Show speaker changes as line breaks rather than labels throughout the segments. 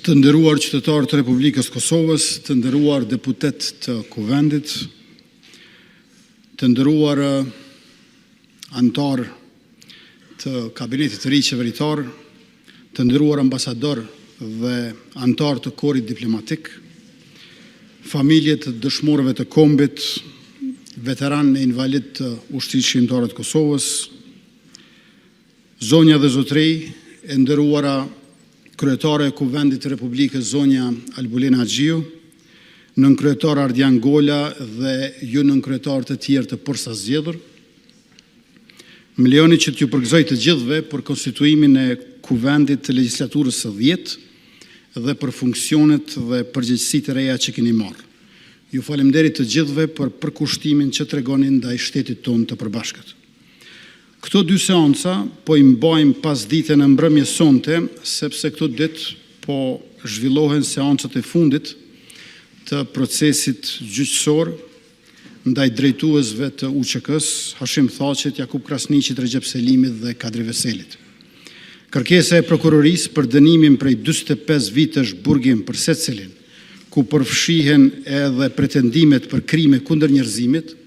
Të nderuar qytetarë të Republikës së Kosovës, Të nderuar deputetë të Kuvendit, Të nderuar anëtarë të kabinetit të ri qeveritar, Të nderuar ambasadorë dhe anëtarë të Korit diplomatik, Familje të dëshmorëve të kombit, Veteranë e invalidë të Ushtrisë Çlirimtare të Kosovës, Zonja dhe zotërinj, E nderuara kryetare e Kuvendit të Republikës, zonja Albulena Haxhiu, Nënkryetar Ardian Gola dhe ju nënkryetarë të tjerë të porsazgjedhur, Më lejoni që t'ju përgëzoj të gjithëve për konstituimin e Kuvendit të Legjislaturës së Dhjetë dhe për funksionet dhe përgjegjësitë e reja që keni marrë. Ju faleminderit të gjithëve për përkushtimin që tregoni ndaj shtetit tonë të përbashkët. Këto dy seanca po i mbajmë pasditen e mbrëmjes sonte, sepse këto ditë po zhvillohen seancat e fundit të procesit gjyqësor ndaj drejtuesve të UÇK-së, Hashim Thaçit, Jakup Krasniqit, Rexhep Selimit dhe Kadri Veselit. Kërkesa e Prokurorisë për dënimin prej 45 vitesh burgim për secilin, ku përfshihen edhe pretendimet për krime kundër njerëzimit,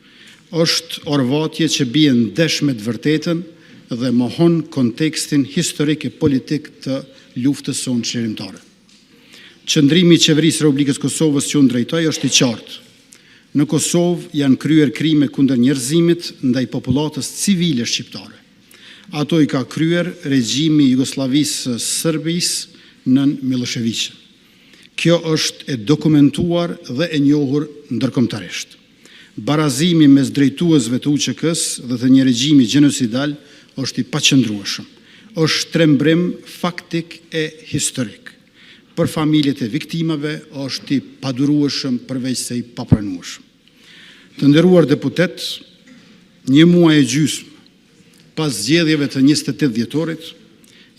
është orvatje që bie ndesh me të vërtetën dhe mohon kontekstin historik e politik të luftës sonë çlirimtare. Qëndrimi i Qeverisë së Republikës së Kosovës që unë drejtoj është i qartë: në Kosovë janë kryer krime kundër njerëzimit ndaj popullatës civile shqiptare. Ato i ka kryer regjimi i Jugosllavisë së Serbisë nën Millosheviqin. Kjo është e dokumentuar dhe e njohur ndërkombëtarisht. Barazimi mes drejtuesve të UÇK-së dhe të një regjimi gjenocidal është i paqëndrueshëm, është shtrembërim faktik e historik. Për familjet e viktimave është i padurueshëm, përveçse i papranueshëm. Të nderuar deputetë, Një muaj e gjysmë pas zgjedhjeve të 28 dhjetorit,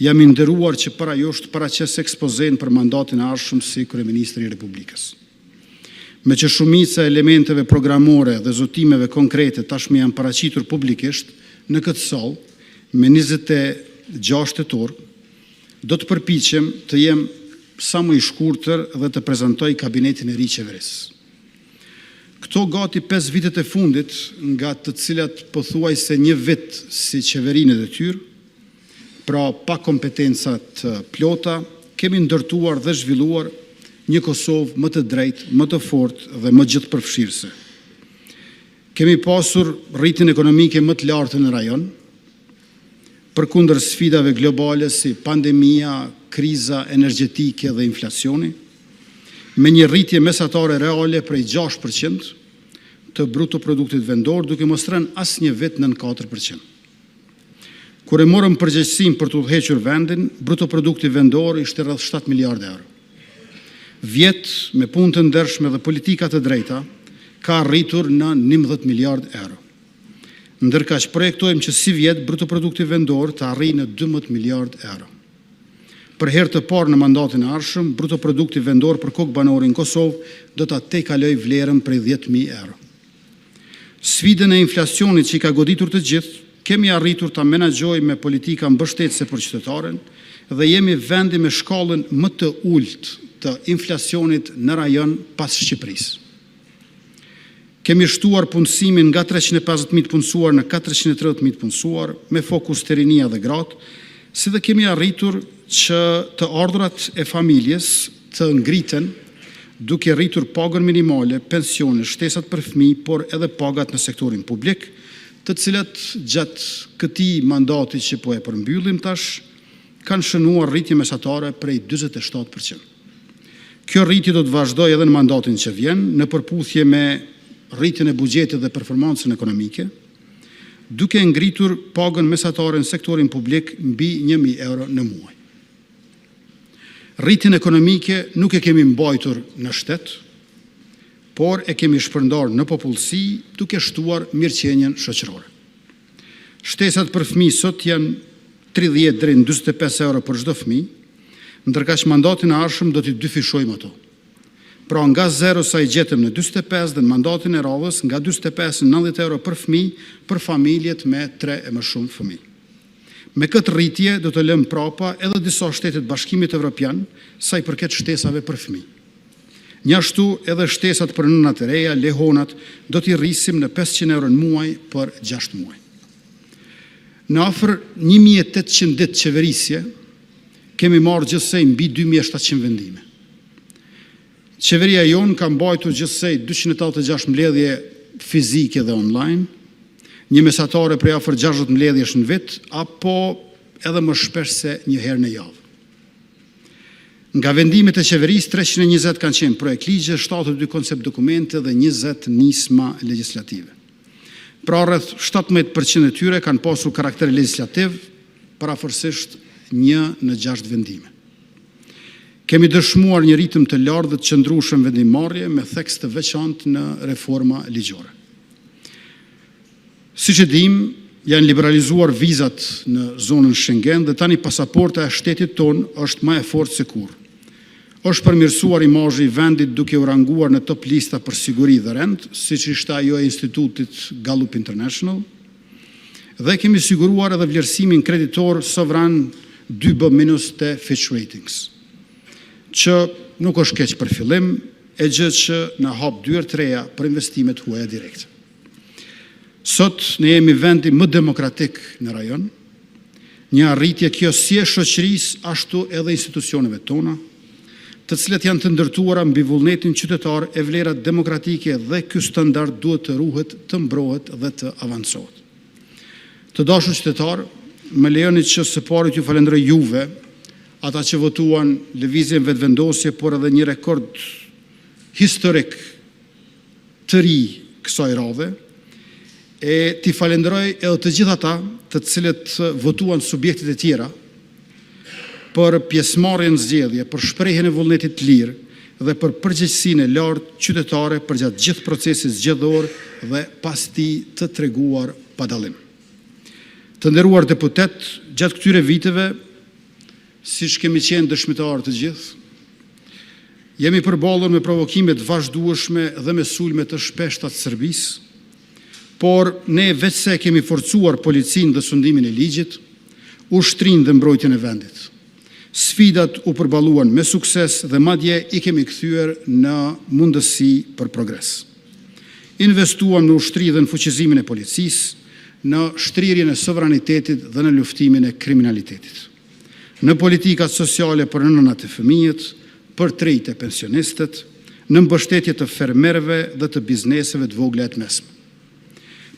jam i nderuar që para jush të paraqes ekspozenë për mandatin e ardhshëm si kryeministër i Republikës. Meqë shumica e elementeve programore dhe zotimeve konkrete tashmë janë paraqitur publikisht në këtë sallë më 26 tetor, do të përpiqem të jem sa më i shkurtër dhe të prezantoj kabinetin e ri qeverisës. Këto gati pesë vjetët e fundit, nga të cilat pothuajse një vit si Qeveri në detyrë, pra pa kompetenca të plota, kemi ndërtuar dhe zhvilluar një Kosovë më të drejtë, më të fortë dhe më gjithëpërfshirëse. Kemi pasur rritjen ekonomike më të lartën në rajon, përkundër sfidave globale si pandemia, kriza energjetike dhe inflacioni, me një rritje mesatare reale prej 6% të bruto produktit vendor, duke mos rënë asnjë vit nën 4%. Kur e morëm përgjegjësinë për të udhëhequr vendin, bruto produkti vendor ishte rreth 7 miliardë euro. Vjet, me punë të ndershme dhe politika të drejta, ka arritur në 11 miliardë euro. Ndërkaq, projektojmë që sivjet bruto produkti vendor të arrijë në 12 miliardë euro. Për herë të parë në mandatin e ardhshëm, bruto produkti vendor për kokë banori në Kosovë do ta tejkalojë vlerën prej 10 000 euro. Sfidën e inflacionit që i ka goditur të gjithë, kemi arritur ta menaxhojmë me politika mbështetëse për qytetarin dhe jemi vendi me shkallën më të ulët të inflacionit në rajon pas Shqipërisë. Kemi shtuar punësimin nga 350 000 të punësuar në 430 000 të punësuar, me fokus te rinia dhe gratë, si dhe kemi arritur që të ardhurat e familjes të ngriten duke rritur pagën minimale, pensionet, shtesat për fëmijë, por edhe pagat në sektorin publik, të cilat gjatë këtij mandati që po e përmbyllim tash kanë shënuar rritje mesatare prej 47%. Kjo rritje do të vazhdojë edhe në mandatin që vjen, në përputhje me rritjen e buxhetit dhe performancën ekonomike, duke e ngritur pagën mesatare në sektorin publik mbi 1 000 euro në muaj. Rritjen ekonomike nuk e kemi mbajtur në shtet, por e kemi shpërndarë në popullsi, duke shtuar mirëqenien shoqërore. Shtesat për fëmijë sot janë 30 deri në 45 euro për çdo fëmijë, ndërkaq mandatin e ardhshëm do t'i dyfishojmë ato. Pra, nga zero sa i gjetëm në 45 dhe në mandatin e radhës nga 45 në 90 euro për fëmijë për familjet me tre e më shumë fëmijë. Me këtë rritje do të lëmë prapa edhe disa shtete të Bashkimit Evropian sa u përket shtesave për fëmijë. Njashtu edhe shtesat për nënat e reja, lehonat, do t'i rrisim në 500 euro në muaj për gjashtë muaj. Në afër 1800 ditë qeverisje, kemi marrë gjithsej mbi 2700 vendime. Qeveria jonë ka mbajtur gjithsej 286 mbledhje fizike dhe online, një mesatare prej afër 60 mbledhjesh në vit, apo edhe më shpesh se një herë në javë. Nga vendimet e qeverisë, 320 kanë qenë projektligje, 72 koncept-dokumente dhe 20 nisma legjislative. Pra, rreth 17% e tyre kanë pasur karakter legjislativ, përafërsisht një në gjashtë vendime. Kemi dëshmuar një ritëm të lartë dhe të qëndrueshëm vendimmarrjeje, me theks të veçantë në reforma ligjore. Siç e dimë, janë liberalizuar vizat në zonën Schengen dhe tani pasaporta e shtetit tonë është më e fortë se kurrë. Është përmirësuar imazhi i vendit duke u ranguar në top lista për siguri dhe rend, siç ishte ajo e Institutit Gallup International. Dhe, kemi siguruar edhe vlerësimin kreditor sovran BB- te Fitch Ratings. Që nuk është keq për fillim, e gjë që na hap dyer të reja për investime të huaja direkte. Sot, ne jemi vendi më demokratik në rajon, një arritje kjo si e shoqërisë, ashtu edhe e institucioneve tona, të cilat janë të ndërtuara mbi vullnetin qytetar e vlerat demokratike dhe ky standard duhet të ruhet, të mbrohet dhe të avancohet. Të dashur qytetarë, Më lejoni që së pari t'ju falënderoj juve, ata që votuan Lëvizjen Vetëvendosje, por edhe një rekord historik të ri kësaj radhe, e t'i falënderoj edhe të gjithë ata, të cilët votuan subjektet e tjera, për pjesëmarrjen në zgjedhje, për shprehjen e vullnetit të lirë dhe për përgjegjësinë e lartë qytetare përgjatë gjithë procesit zgjedhor dhe pas tij të treguar pa dallim. Të nderuar deputetë, Gjatë këtyre viteve, siç kemi qenë dëshmitarë të gjithë, jemi përballur me provokime të vazhdueshme dhe me sulme të shpeshta të Serbisë, por ne veçse e kemi forcuar policinë dhe sundimin e ligjit, ushtrinë dhe mbrojtjen e vendit. Sfidat u përballuan me sukses dhe madje i kemi kthyer në mundësi për progres. Investuam në ushtri dhe në fuqizimin e policisë, në shtrirjen e sovranitetit dhe në luftimin e kriminalitetit. Në politikat sociale për nënat e fëmijët, për të rinjtë e pensionistët, në mbështetje të fermerëve dhe të bizneseve të vogla e të mesme.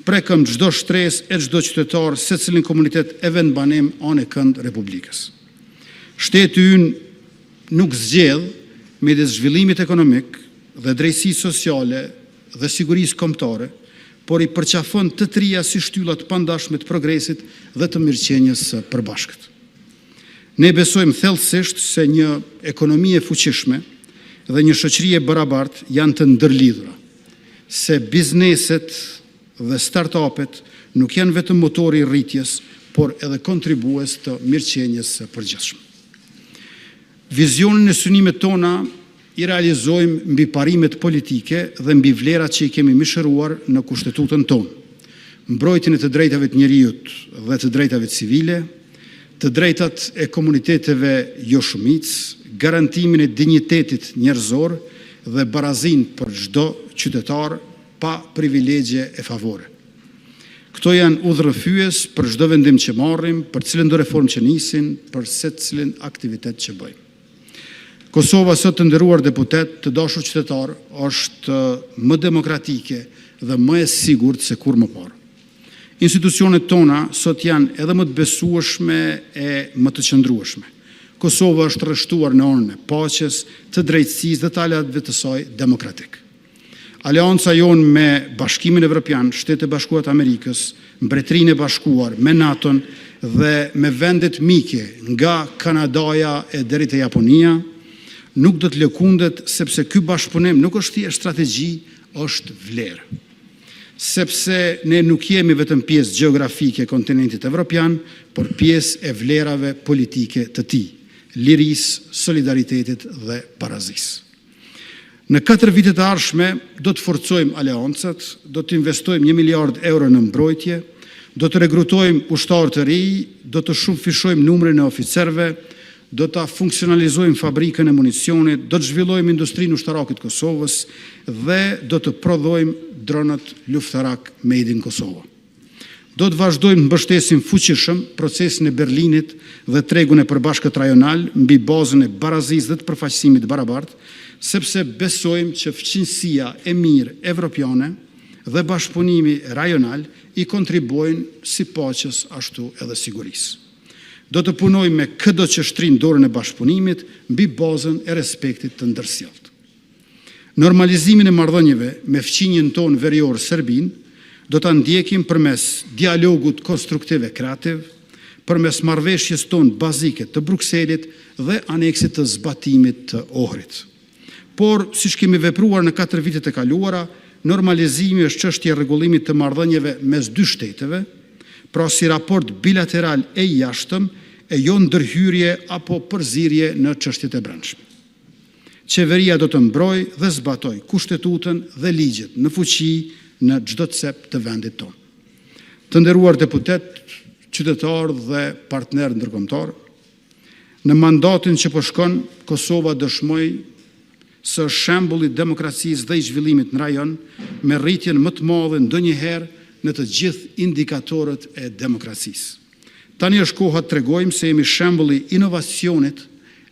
Prekëm çdo shtresë e çdo qytetar, secilin komunitet e vendbanim anekënd Republikës. Shteti ynë nuk zgjedh midis zhvillimit ekonomik dhe drejtësisë sociale dhe sigurisë kombëtare, por i përqafon të tria si shtylla të pandashme të progresit dhe të mirëqenies së përbashkët. Ne besojmë thellësisht se një ekonomi e fuqishme dhe një shoqëri e barabartë janë të ndërlidhura, se bizneset dhe startup-et nuk janë vetëm motori i rritjes, por edhe kontribuues të mirëqenies së përgjithshme. Vizionin e synimet tona i realizojmë mbi parimet politike dhe mbi vlerat që i kemi mishëruar në Kushtetutën tonë: mbrojtjen e të drejtave të njeriut dhe të drejtave civile, të drejtat e komuniteteve joshumicë, garantimin e dinjitetit njerëzor dhe barazinë për çdo qytetar, pa privilegje e favore. Këto janë udhërrëfyes për çdo vendim që marrim, për cilëndo reformë që nisim, për secilin aktivitet që bëjmë. Kosova sot, të nderuar deputetë, të dashur qytetarë, është më demokratike dhe më e sigurt se kurrë më parë. Institucionet tona sot janë edhe më të besueshme e më të qëndrueshme. Kosova është rreshtuar në anën e paqes, të drejtësisë dhe të aleatëve të saj demokratikë. Aleanca jonë me Bashkimin Evropian, Shtetet e Bashkuara të Amerikës, Mbretërinë e Bashkuar, me NATO-n dhe me vendet mike nga Kanadaja e deri te Japonia, nuk do të lëkundet, sepse ky bashkëpunim nuk është thjesht strategji, është vlerë. Sepse ne nuk jemi vetëm pjesë gjeografike e kontinentit evropian, por pjesë e vlerave politike të tij: lirisë, solidaritetit dhe barazisë. Në katër vitet e ardhshme do të forcojmë aleancat: do të investojmë një miliard euro në mbrojtje. Do të rekrutojmë ushtarë të rinj, do të shumëfishojmë numrin e oficerëve, do ta funksionalizojmë fabrikën e municionit, do të zhvillojmë industrinë ushtarake të Kosovës dhe do të prodhojmë dronët luftarakë Made in Kosova. Do të vazhdojmë të mbështesim fuqishëm Procesin e Berlinit dhe tregun e përbashkët rajonal mbi bazën e barazisë dhe të përfaqësimit të barabartë, sepse besojmë që fqinjësia e mirë evropiane dhe bashkëpunimi rajonal i kontribuojnë si paqes, ashtu edhe sigurisë. Do të punojmë me këdo që shtrin dorën e bashkëpunimit mbi bazën e respektit të ndërsjellë. Normalizimin e marrëdhënieve me fqinjin tonë verior, Serbinë, do ta ndjekim përmes dialogut konstruktiv e kreativ, përmes Marrëveshjes tonë bazike të Brukselit dhe Aneksit të zbatimit të Ohrit. Por, siç kemi vepruar në katër vitet e kaluara, normalizimi është çështje e rregullimit të marrëdhënieve mes dy shteteve, pra si raport bilateral e i jashtëm, e jo ndërhyrje apo përzierje në çështjet e brendshme. Qeveria do të mbrojë dhe zbatojë Kushtetutën dhe ligjet në fuqi në çdo cep të vendit tonë. Të nderuar deputetë, Qytetarë dhe partnerë ndërkombëtarë, Në mandatin që po shkon, Kosova dëshmoi se është shembull i demokracisë dhe i zhvillimit në rajon, me rritjen më të madhe ndonjëherë në të gjithë indikatorët e demokracisë. Tani është koha të tregojmë se jemi shembull i inovacionit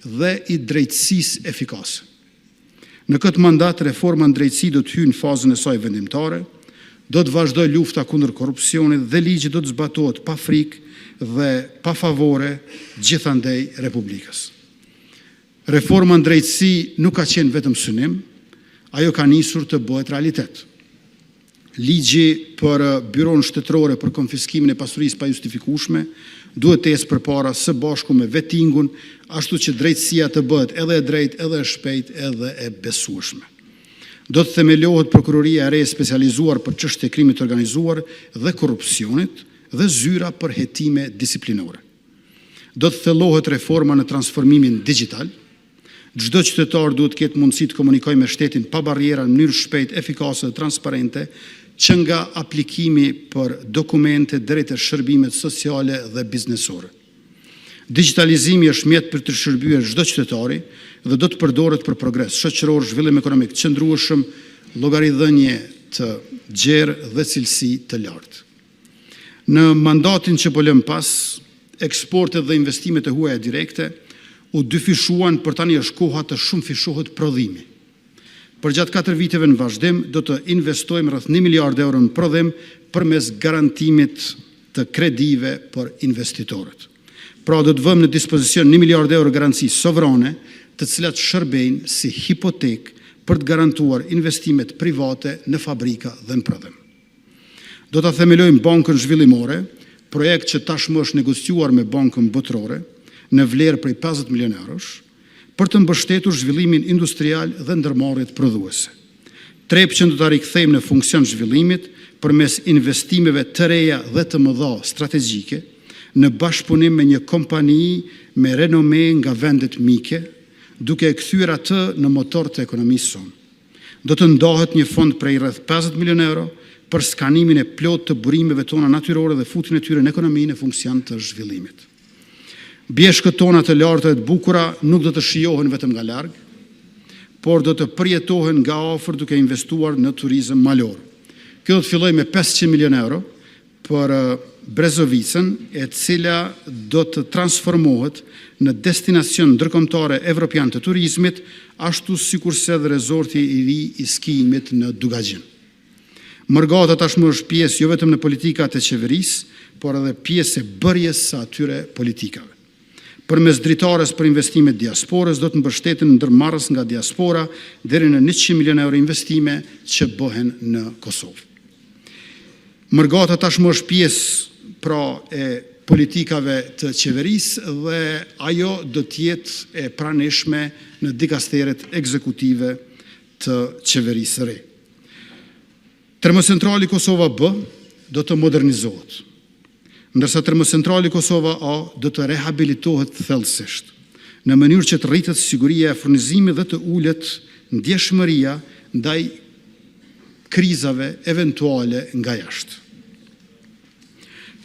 dhe i drejtësisë efikase. Në këtë mandat, reforma në drejtësi do të hyjë në fazën e saj vendimtare. Do të vazhdojë lufta kundër korrupsionit dhe ligji do të zbatohet pa frikë dhe pa favore gjithandej Republikës. Reforma në drejtësi nuk ka qenë vetëm synim, ajo ka nisur të bëhet realitet. Ligji për Byronë Shtetërore për Konfiskimin e Pasurisë së Pajustifikueshme duhet të ecë përpara së bashku me vetingun, ashtu që drejtësia të bëhet edhe e drejtë, edhe e shpejtë, edhe e besueshme. Do të themelohet Prokuroria e re e specializuar për çështjet e krimit të organizuar dhe korrupsionit dhe Zyra për Hetime Disiplinore. Do të thellohet reforma në transformimin digjital. Çdo qytetar duhet të ketë mundësi të komunikojë me shtetin pa barriera, në mënyrë të shpejtë, efikase dhe transparente, që nga aplikimi për dokumente deri te shërbimet sociale dhe biznesore. Digjitalizimi është mjet për t'i shërbyer çdo qytetari dhe do të përdoret për progres shoqëror, zhvillim ekonomik të qëndrueshëm, llogaridhënie të gjerë dhe cilësi të lartë. Në mandatin që po lëmë pas, eksportet dhe investimet e huaja direkte u dyfishuan, por tani është koha të shumëfishohet prodhimi. Përgjatë katër viteve në vazhdim do të investojmë rreth 1 miliard euro në prodhim përmes garantimit të kredive për investitorët. Pra, do të vëmë në dispozicion 1 miliard euro garanci sovrane, të cilat shërbejnë si hipotekë për të garantuar investimet private në fabrika dhe në prodhim. Do ta themelojmë Bankën Zhvillimore, projekt që tashmë është negociuar me Bankën Botërore në vlerë prej 50 milionë eurosh, për të mbështetur zhvillimin industrial dhe ndërmarrjet prodhuese. Trepçën do ta rikthejmë në funksion të zhvillimit përmes investimeve të reja dhe të mëdha strategjike, në bashkëpunim me një kompani me renome nga vendet mike, duke e kthyer atë në motor të ekonomisë sonë. Do të ndahet një fond prej rreth 50 milionë euro për skanimin e plotë të burimeve tona natyrore dhe futjen e tyre në ekonomi në funksion të zhvillimit. Bjeshkët tona të larta e të bukura nuk do të shijohen vetëm nga larg, por do të përjetohen nga afër duke investuar në turizëm malor. Kjo do të fillojë me 500 milionë euro për Brezovicën, e cila do të transformohet në destinacion ndërkombëtar e evropian të turizmit, ashtu sikurse edhe rezorti i ri i skijimit në Dukagjin. Mërgata tashmë është pjesë jo vetëm në politikat e qeverisë, por edhe pjesë e bërjes së atyre politikave. Përmes Dritares për Investime të Diasporës do të mbështeten ndërmarrës nga diaspora deri në 100 milionë euro investime që bëhen në Kosovë. Mërgata tashmë është pjesë pra e politikave të qeverisë dhe ajo do të jetë e pranishme në dikasteret ekzekutive të qeverisë së re. Termocentrali Kosova B do të modernizohet, ndërsa termocentrali Kosova A do të rehabilitohet thellësisht, në mënyrë që të rritet siguria e furnizimit dhe të ulet ndjeshmëria ndaj krizave eventuale nga jashtë.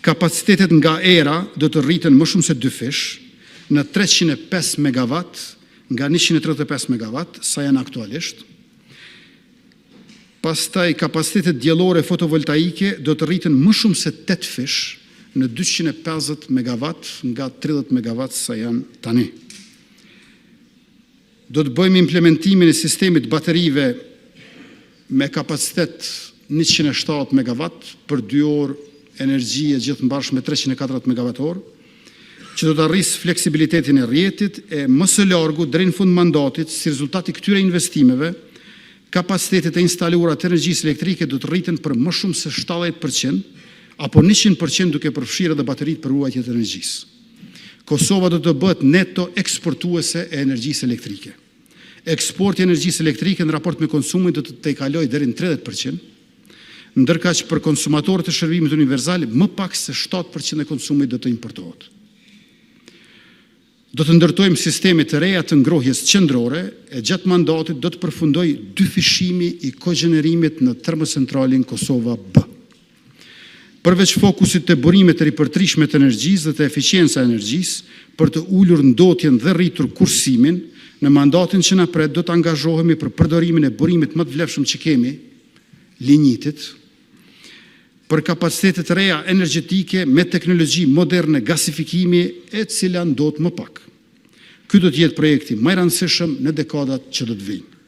Kapacitetet nga era do të rriten më shumë se dyfish, në 305 megavat nga 135 megavat sa janë aktualisht. Pastaj, kapacitetet diellore fotovoltaike do të rriten më shumë se tetëfish, në 250 megavat nga 30 megavat sa janë tani. Do të bëjmë implementimin e sistemit të baterive me kapacitet 170 megavat për dy orë energji e gjithmbarshme 340 megavat orë, që do ta rrisë fleksibilitetin e rrjetit e më së largu deri në fund të mandatit, si rezultat i këtyre investimeve, kapacitetet e instaluara të energjisë elektrike do të rriten për më shumë se 70% apo 100% duke përfshirë edhe bateritë për ruajtje të energjisë. Kosova do të bëhet neto eksportuese e energjisë elektrike. Eksporti i energjisë elektrike në raport me konsumin do të tejkalojë deri në 30%, ndërkaq për konsumatorët e shërbimit universal, më pak se 7% e konsumit do të importohet. Do të ndërtojmë sisteme të reja të ngrohjes qendrore, e gjatë mandatit do të përfundojë dyfishimi i kogjenerimit në termocentralin Kosova B. Përveç fokusit te burimet e ripërtëritshme të energjisë dhe te efiçienca e energjisë, për të ulur ndotjen dhe rritur kursimin, në mandatin që na pret do të angazhohemi për përdorimin e burimit më të vlefshëm që kemi, linjitit, për kapacitete të reja energjetike me teknologji moderne gasifikimi, e cila ndot më pak. Ky do të jetë projekti më i rëndësishëm në dekadat që do të vijnë.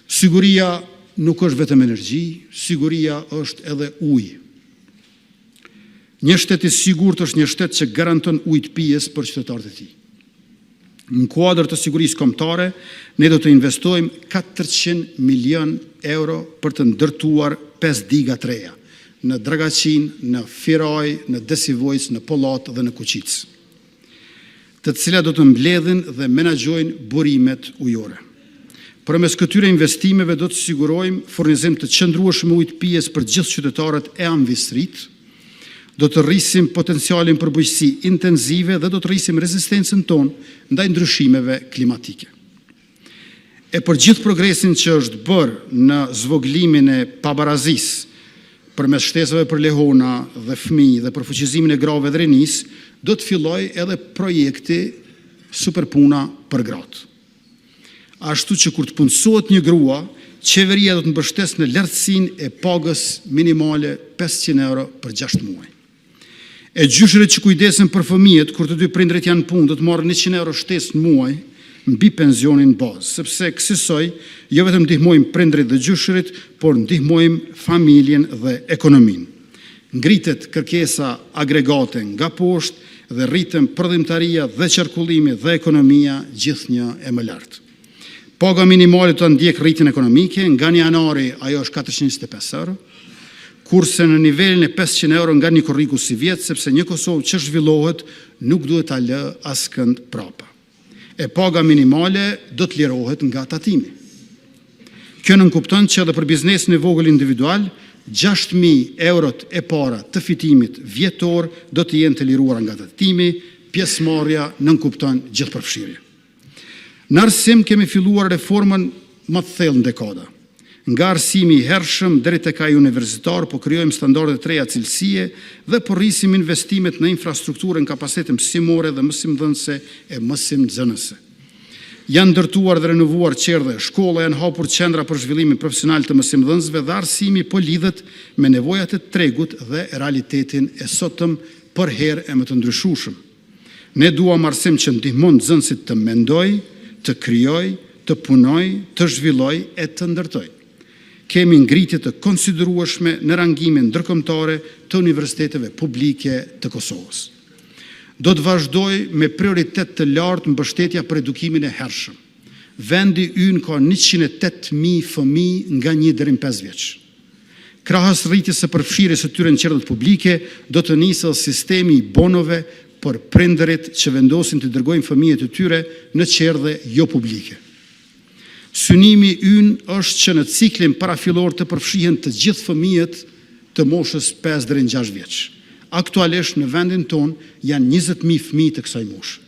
Siguria nuk është vetëm energji, siguria është edhe ujë. Një shtet i sigurt është një shtet që garanton ujë të pijes për qytetarët e tij. Në kuadër të sigurisë kombëtare, ne do të investojmë 400 milionë euro për të ndërtuar pesë diga të reja: në Dragaqinë, në Firaj, në Desivojcë, në Pollat dhe në Kuçicë, të cilat do të mbledhin dhe menaxhojnë burimet ujore. Përmes këtyre investimeve do të sigurojmë furnizim të qëndrueshëm me ujë të pijes për të gjithë qytetarët e amvisëritë, do të rrisim potencialin për bujqësi intensive dhe do të rrisim rezistencën tonë ndaj ndryshimeve klimatike. E për gjithë progresin që është bërë në zvogëlimin e pabarazisë, përmes shtesave për lehona dhe fëmijë dhe për fuqizimin e grave dhe rinisë, do të fillojë edhe projekti Super Puna për gratë. Ashtu që kur të punësohet një grua, qeveria do të mbështesë në lartësinë e pagës minimale 500 euro për gjashtë muaj. E gjyshërit që kujdesen për fëmijët kur të dy prindërit janë në punë, do të marrin 100 euro shtesë në muaj mbi pensionin bazë, sepse kësisoj jo vetëm ndihmojmë prindërit dhe gjyshërit, por ndihmojmë familjen dhe ekonominë. Ngritet kërkesa agregate nga poshtë dhe rriten prodhimtaria dhe qarkullimi dhe ekonomia gjithnjë e më lart. Paga minimale do ta ndjekë rritjen ekonomike. Nga 1 janari ajo është 425 euro, kurse në nivelin e 500 euro nga 1 korriku sivjet, sepse një Kosovë që zhvillohet nuk duhet ta lërë askënd prapa. E paga minimale do të lirohet nga tatimi. Kjo nënkupton që edhe për biznesin e vogël individual, 6 000 eurot e para të fitimit vjetor do të jenë të liruara nga tatimi. Pjesëmarrja nënkupton gjithëpërfshirje. Në arsim kemi filluar reformën më të thellë në dekada. Nga arsimi i hershëm deri tek ai universitar, po krijojmë standarde të reja cilësie dhe po rrisim investimet në infrastrukturën, kapacitetet mësimore dhe mësimdhënëse e mësimnxënëse. Janë ndërtuar dhe renovuar çerdhe e shkolla, janë hapur qendra për zhvillimin profesional të mësimdhënësve dhe arsimi po lidhet me nevojat e tregut dhe realitetin e sotëm përherë e më të ndryshueshëm. Ne duam arsim që ndihmon nxënësit të mendojë, të krijojë, të punojë, të zhvillojë e të ndërtojë. Kemi ngritje të konsiderueshme në rangime ndërkombëtare të universiteteve publike të Kosovës. Do të vazhdojë me prioritet të lartë mbështetja për edukimin e hershëm. Vendi ynë ka 108 000 fëmijë nga 1 deri në 5 vjeç. Krahas rritjes së përfshirjes së tyre në çerdhet publike, do të nisë edhe sistemi i bonove për prindërit që vendosin t'i dërgojnë fëmijët e tyre në çerdhe jopublike. Synimi ynë është që në ciklin parafillor të përfshihen të gjithë fëmijët e moshës 5 deri në 6 vjeç. Aktualisht në vendin tonë janë 20 000 fëmijë të kësaj moshe.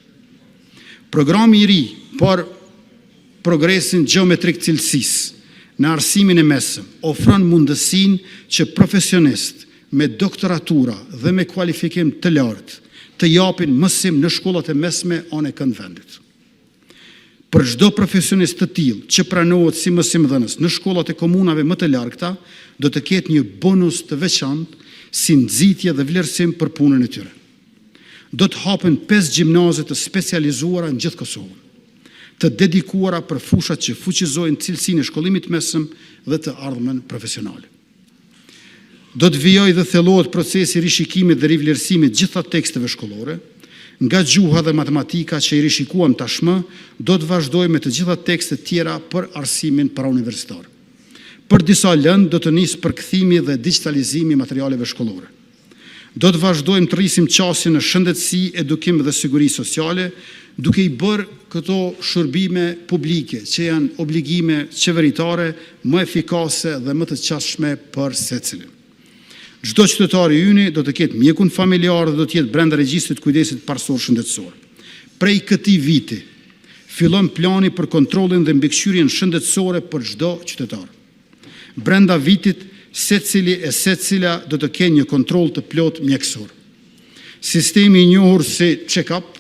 Programi i ri për progresin gjeometrik të cilësisë në arsimin e mesëm ofron mundësinë që profesionistë me doktoratura dhe me kualifikim të lartë të japin mësim në shkollat e mesme anekënd vendit. Për çdo profesionist të tillë që pranohet si mësimdhënës në shkollat e komunave më të largëta, do të ketë një bonus të veçantë si nxitje dhe vlerësim për punën e tyre. Do të hapen pesë gjimnaze të specializuara në gjithë Kosovën, të dedikuara për fushat që fuqizojnë cilësinë e shkollimit të mesëm dhe të ardhmen profesionale. Do të vijojë dhe thellohet procesi i rishikimit dhe rivlerësimit të të gjitha teksteve shkollore. Nga gjuha dhe matematika që i rishikuam tashmë, do të vazhdojmë me të gjitha tekstet e tjera për arsimin parauniversitar. Për disa lëndë do të nisë përkthimi dhe digjitalizimi i materialeve shkollore. Do të vazhdojmë të rrisim qasjen në shëndetësi, edukim dhe siguri sociale, duke i bërë këto shërbime publike që janë obligime qeveritare më efikase dhe më të qasshme për secilin. Çdo qytetar i yni do të ketë mjekun familjar dhe do të jetë brenda regjistrit të kujdesit parësor shëndetësor. Prej këtij viti fillon plani për kontrollin dhe mbikëqyrjen shëndetësore për çdo qytetar. Brenda vitit, secili e secila do të kenë një kontroll të plotë mjekësor. Sistemi i njohur si “Check-up”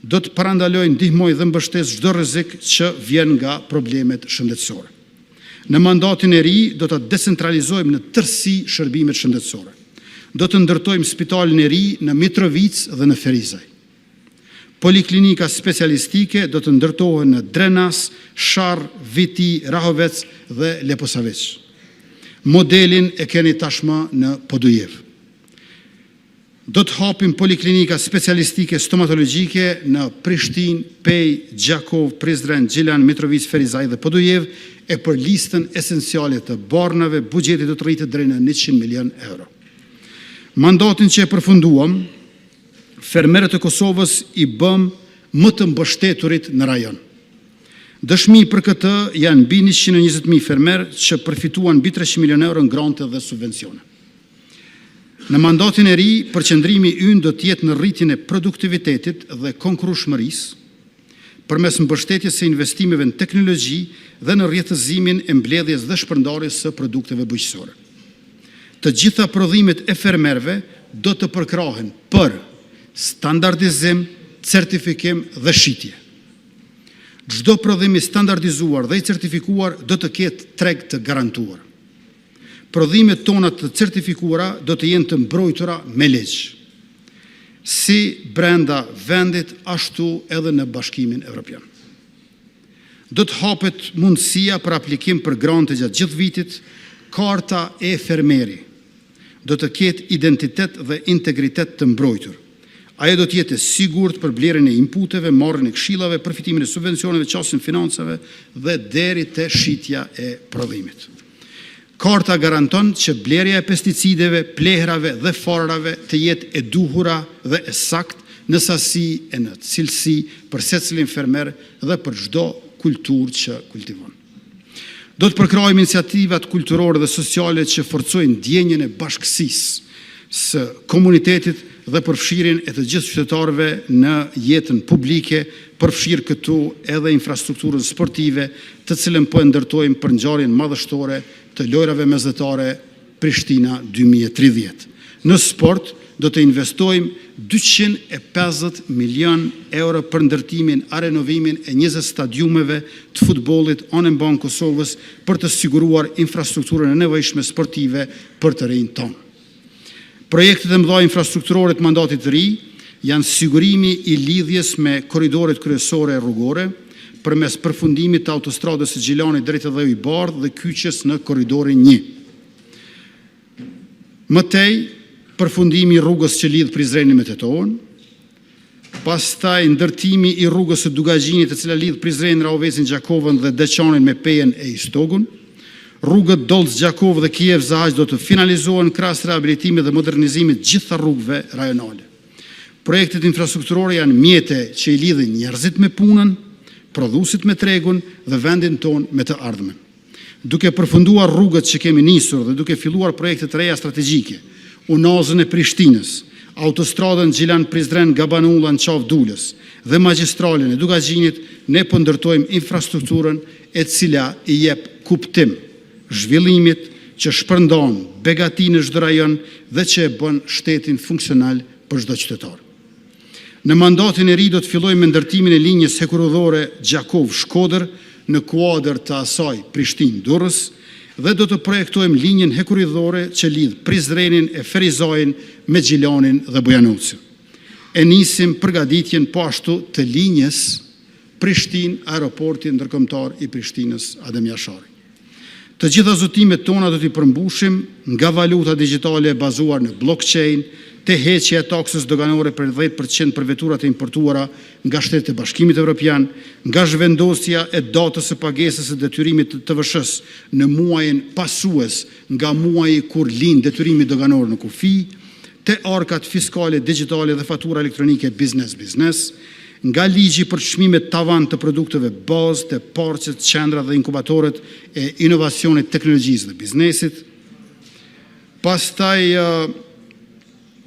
do të parandalojë, ndihmojë dhe mbështesë çdo rrezik që vjen nga problemet shëndetësore. Në mandatin e ri do të decentralizojmë në tërësi shërbimet shëndetësore. Do të ndërtojmë spitalin e ri në Mitrovicë dhe në Ferizaj. Poliklinika specialistike do të ndërtohen në Drenas, Sharrë, Viti, Rahovec dhe Leposaviq. Modelin e keni tashmë në Podujevë. Do të hapim poliklinika specialistike stomatologjike në Prishtinë, Pejë, Gjakovë, Prizren, Gjilan, Mitrovicë, Ferizaj dhe Podujevë, e për listën esenciale të barnave, buxheti do të rritet deri në 100 milionë euro. Mandatin që e përfunduam, fermerët e Kosovës i bëmë më të mbështeturit në rajon. Dëshmi për këtë janë mbi 120 mijë fermerë që përfituan mbi 300 milionë euro në grante dhe subvencione. Në mandatin e ri, përqendrimi ynë do të jetë në rritjen e produktivitetit dhe konkurrueshmërisë, përmes mbështetjes së investimeve në teknologji dhe në rrjetëzimin e mbledhjes dhe shpërndarjes së produkteve bujqësore. Të gjitha prodhimet e fermerëve do të përkrahen për standardizim, certifikim dhe shitje. Çdo prodhim i standardizuar dhe i certifikuar do të ketë treg të garantuar. Prodhimet tona të certifikuara do të jenë të mbrojtura me ligj, si brenda vendit, ashtu edhe në Bashkimin Evropian. Do të hapet mundësia për aplikim për grante gjatë gjithë vitit. Karta e-Fermeri do të ketë identitet dhe integritet të mbrojtur. Ajo do të jetë e sigurt për blerjen e inputeve, marrjen e këshillave, përfitimin e subvencioneve, qasjen në financa dhe deri te shitja e prodhimit. Karta garanton që blerja e pesticideve, plehrave dhe farërave të jetë e duhura dhe e saktë në sasi e në cilësi për secilin fermer dhe për çdo kulturë që kultivon. Do të përkrahim iniciativat kulturore dhe sociale që forcojnë ndjenjën e bashkësisë, së komunitetit dhe përfshirjen e të gjithë qytetarëve në jetën publike, përfshirë këtu edhe infrastrukturën sportive, të cilën po e ndërtojmë për ngjarjen madhështore të Lojërave Mesdhetare Prishtina 2030. Në sport do të investojmë 250 milionë euro për ndërtimin a renovimin e 20 stadiumeve të futbollit anembanë Kosovës, për të siguruar infrastrukturën e nevojshme sportive për të rinjtë tanë. Projektet e mëdha infrastrukturore të mandatit të ri janë sigurimi i lidhjes me korridoret kryesore rrugore, përmes përfundimit të Autostradës së Gjilanit drejt te Dheu i Bardhë dhe kyçjes në Korridorin 1. Më tej, përfundimi i rrugës që lidh Prizrenin me Tetovën, pastaj ndërtimi i rrugës së Dukagjinit, e cila lidh Prizrenin, Rahovecin, Gjakovën dhe Deçanin me Pejën e Istogun. Rrugët Dollc-Gjakovë dhe Kijevë-Zahaq do të finalizohen krahas rehabilitimit dhe modernizimit të gjitha rrugëve rajonale. Projektet infrastrukturore janë mjete që i lidhin njerëzit me punën, prodhuesit me tregun dhe vendin tonë me të ardhmen. Duke përfunduar rrugët që kemi nisur dhe duke filluar projekte të reja strategjike, Unazën e Prishtinës, autostradën Gjilan-Prizren, Gabanulla në Qafë Dules dhe Magjistralen e Dukagjinit, ne po ndërtojmë infrastrukturën e cila i jep kuptim zhvillimit, që shpërndan begati në çdo rajon dhe që e bën shtetin funksional për çdo qytetar. Në mandatin e ri do të fillojmë me ndërtimin e linjës hekurudhore Gjakovë-Shkodër, në kuadër të asaj Prishtinë-Durrës dhe do të projektojmë linjën hekurudhore që lidh Prizrenin e Ferizajn me Gjilanin dhe Bujanocin. E nisim përgatitjen po ashtu të linjës Prishtinë-Aeroporti Ndërkombëtar i Prishtinës “Adem Jashari”. Të gjitha zotimet tona do t'i përmbushim: nga valuta digjitale e bazuar në blockchain, te heqja e taksës doganore prej 10% për veturat e importuara nga shtetet e Bashkimit Evropian, nga zhvendosja e datës së pagesës së detyrimit të TVSH-së në muajin pasues nga muaji kur lind detyrimi doganor në kufi, te arkat fiskale digjitale dhe fatura elektronike biznes-biznes, nga ligji për çmimet tavan të produkteve bazë, te parqet, qendrat dhe inkubatorët e inovacionit, teknologjisë dhe biznesit. Pastaj,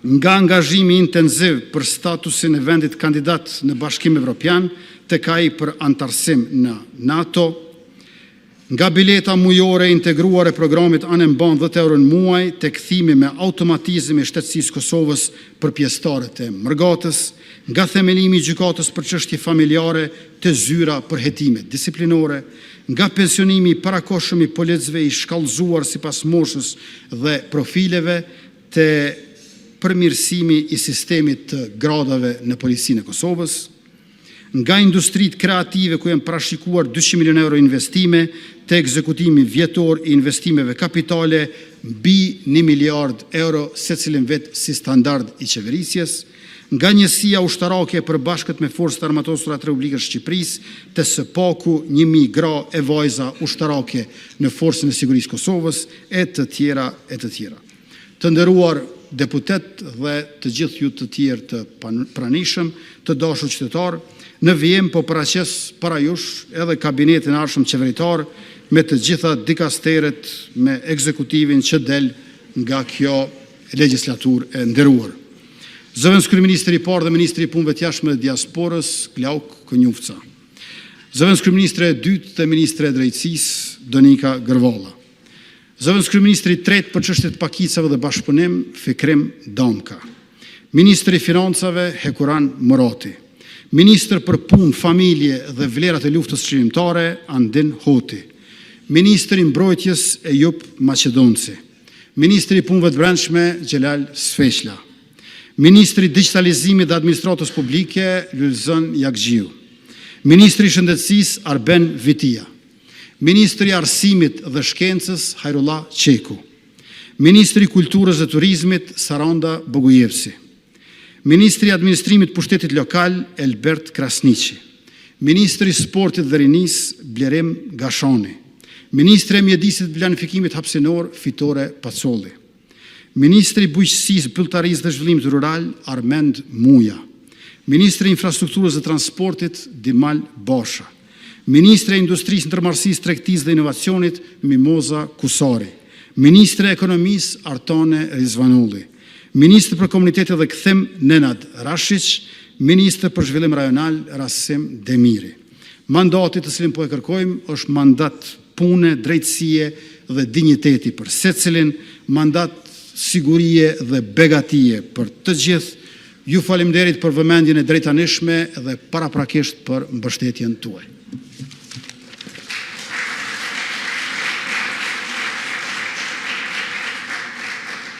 nga angazhimi intensiv për statusin e vendit kandidat në Bashkim Evropian, tek ai për anëtarësim në NATO. Nga bileta mujore e integruar e programit anembanë 10 euro në muaj, te kthimi me automatizëm i shtetësisë së Kosovës për pjesëtarët e mërgatës. Nga themelimi i Gjykatës për Çështje Familjare, te Zyra për Hetime Disiplinore. Nga pensionimi i parakohshëm i policëve, i shkallëzuar sipas moshës dhe profileve, te përmirësimi i sistemit të gradave në Policinë e Kosovës. Nga industritë kreative ku janë parashikuar 200 milionë euro investime, te ekzekutimi vjetor i investimeve kapitale mbi 1 miliard euro secilin vit si standard i qeverisjes. Nga njësia ushtarake e përbashkët me Forcat e Armatosura të Republikës së Shqipërisë, te së paku 1000 gra e vajza ushtarake në Forcën e Sigurisë së Kosovës, e të tjera, e të tjera. Të nderuar deputetë dhe të gjithë ju të tjerë të pranishëm, Të dashur qytetarë, Në vijim po paraqes para jush edhe kabinetin e ardhshëm qeveritar me të gjitha dikasteret me ekzekutivin që del nga kjo legjislaturë e nderuar. Zëvendëskryeministër i parë dhe ministri i Punëve të Jashtme dhe Diasporës, Glauk Konjufca. Zëvendëskryeministre e dytë dhe ministre e Drejtësisë, Donika Gërvalla. Zëvendëskryeministër i tretë për Çështje të Pakicave dhe Bashkëpunim, Fikrim Damka, Ministër i Financave, Hekuran Murati, Ministër për Punë, Familje dhe Vlera të Luftës Çlirimtare, Andin Hoti, Ministër i Mbrojtjes, Ejup Maqedonci, Ministër i Punëve të Brendshme, Xhelal Sveçla, Ministër i Digjitalizimit dhe Administratës Publike, Lulëzon Jagxhiu, Ministër i Shëndetësisë, Arben Vitia, Ministër i Arsimit dhe Shkencës, Hajrullah Çeku, Ministër i Kulturës dhe Turizmit, Saranda Bogujevci, Ministër i Administrimit të Pushtetit Lokal, Elbert Krasniqi, Ministër i Sportit dhe Rinisë, Blerim Gashani, Ministre e Mjedisit dhe Planifikimit Hapësinor, Fitore Pacolli, Ministër i Bujqësisë, Pylltarisë dhe Zhvillimit Rural, Armend Muja, Ministre e Infrastrukturës dhe Transportit, Dimal Basha, Ministre e Industrisë, Ndërmarrësisë, Tregtisë dhe Inovacionit, Mimoza Kusari, Ministre e Ekonomisë, Artane Rizvanolli, Ministër për Komunitete dhe Kthim, Nenad Rashiq, Ministër për Zhvillim Rajonal, Rasim Demiri. Mandati të cilin po e kërkojmë është mandat pune, drejtësie dhe dinjiteti për secilin, mandat sigurie dhe begatie për të gjithë. Ju faleminderit për vëmendjen e deritanishme dhe paraprakisht për mbështetjen tuaj.